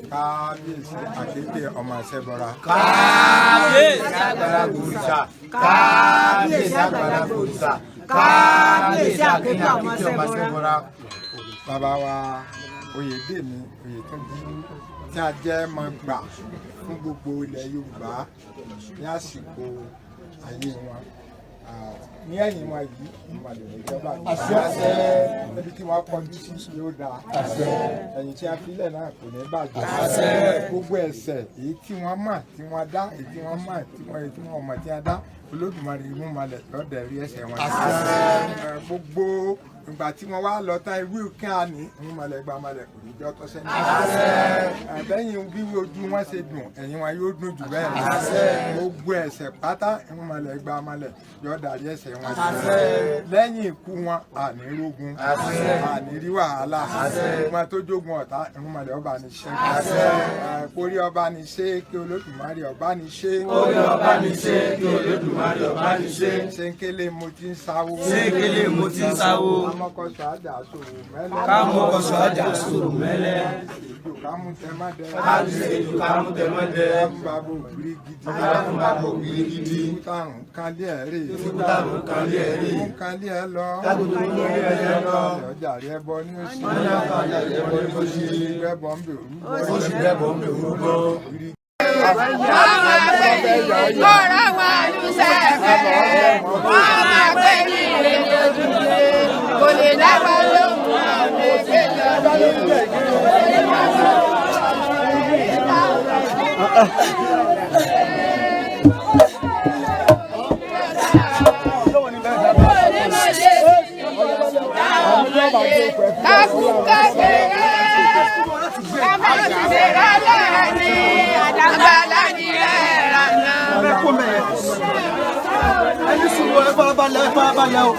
Kábíyèsí Àkété ọmọ Ṣẹ́bọra. Kábíyèsí àgbàlagbà òrìṣà. Kábíyèsí àgbàlagbà òrìṣà. Kábíyèsí Àkété ọmọ Ṣẹ́bọra. Bàbá wa Oyèdèmí Oyètúnjí tí a jẹ́ mọ̀ gbà fún gbogbo ilẹ̀ Yorùbá ní àsìkò ayé wọn. Ní ẹ̀yìn wọn yìí, ìmọ̀lẹ̀ ìjọba ibi tí wọ́n kọjú sí yóò dáa, ẹ̀yìn tí a filẹ̀ náà kò ní bàjẹ́. Gbogbo ẹ̀ṣẹ̀ èyí tí wọ́n mọ̀ tí wọ́n dá, èyí tí wọ́n mọ̀ tí wọ́n, èyí tí wọ́n mọ̀ tí wọ́n dá, Olódùmarè imú malẹ̀ lọ́dẹ̀ rí ẹ̀ṣẹ̀ wọn. Gbogbo ìgbà tí wọ́n wá lọ tán, ìwé kí á ní imú malẹ̀ gba malẹ̀ kò ní jọ́ tọ́sẹ́ ní. Bẹ́yìn bí ojú wọn ṣe dùn, ẹ̀yìn wọn yóò dùn jù bẹ́ẹ̀ lọ. Gbogbo ẹ̀ṣẹ̀ pátá, imú malẹ̀ gba malẹ̀ yóò dàrí ẹ̀ṣẹ̀ wọn sí. Lẹ́yìn ikú wọn, àní rógun, àní rí wàhálà. Wọn tó jogun ọ̀tá, imú malẹ̀ ọba ní ṣe. Kórí ọba ní ṣe, kí Olódùmarè ọba ní ṣe. Kórí ọba ní ṣe, kí Olódùmarè ọba ní ṣe. Ṣéńkélé mo ti ń sáwó. Ṣéńkélé mo ti ń sáwó. Kámọ́kọ́sọ àjà sòwò mẹ́lẹ́. Kámọ́kọ́sọ àjà sòwò mẹ́lẹ́. Èjò kámú tẹmọ́dẹ. Èjò kámú tẹmọ́dẹ. Kámú bàbá ògiri gidi. Kámú bàbá ògiri gidi. Kútàrún kálí ẹ̀ rè. Kútàrún kálí ẹ̀ rè. Kún kálí ẹ̀ lọ. Kálí ẹ̀ lọ. Ọjà rẹ̀ bọ ní òsì. Ọjà rẹ̀ bọ ní òsì. Gbẹ́bọ̀ ń bè orúbọ. Ó sì gbẹ́bọ̀ ń bè orúbọ. Kọ́ra wọn lùsẹ̀fẹ̀, wọ́n máa pè ní ìrèlè ojúlé, kò lè dáwọ́ lóhùn àwọn èké lọ́dún. Kákú kékeré, ká má ti ṣe rárá ní àdàgbàlá ní ẹ̀rànà. Ẹ kó mẹ́rẹ̀. Ẹni sùúrù, ẹ farabalẹ̀, ẹ farabalẹ̀ o.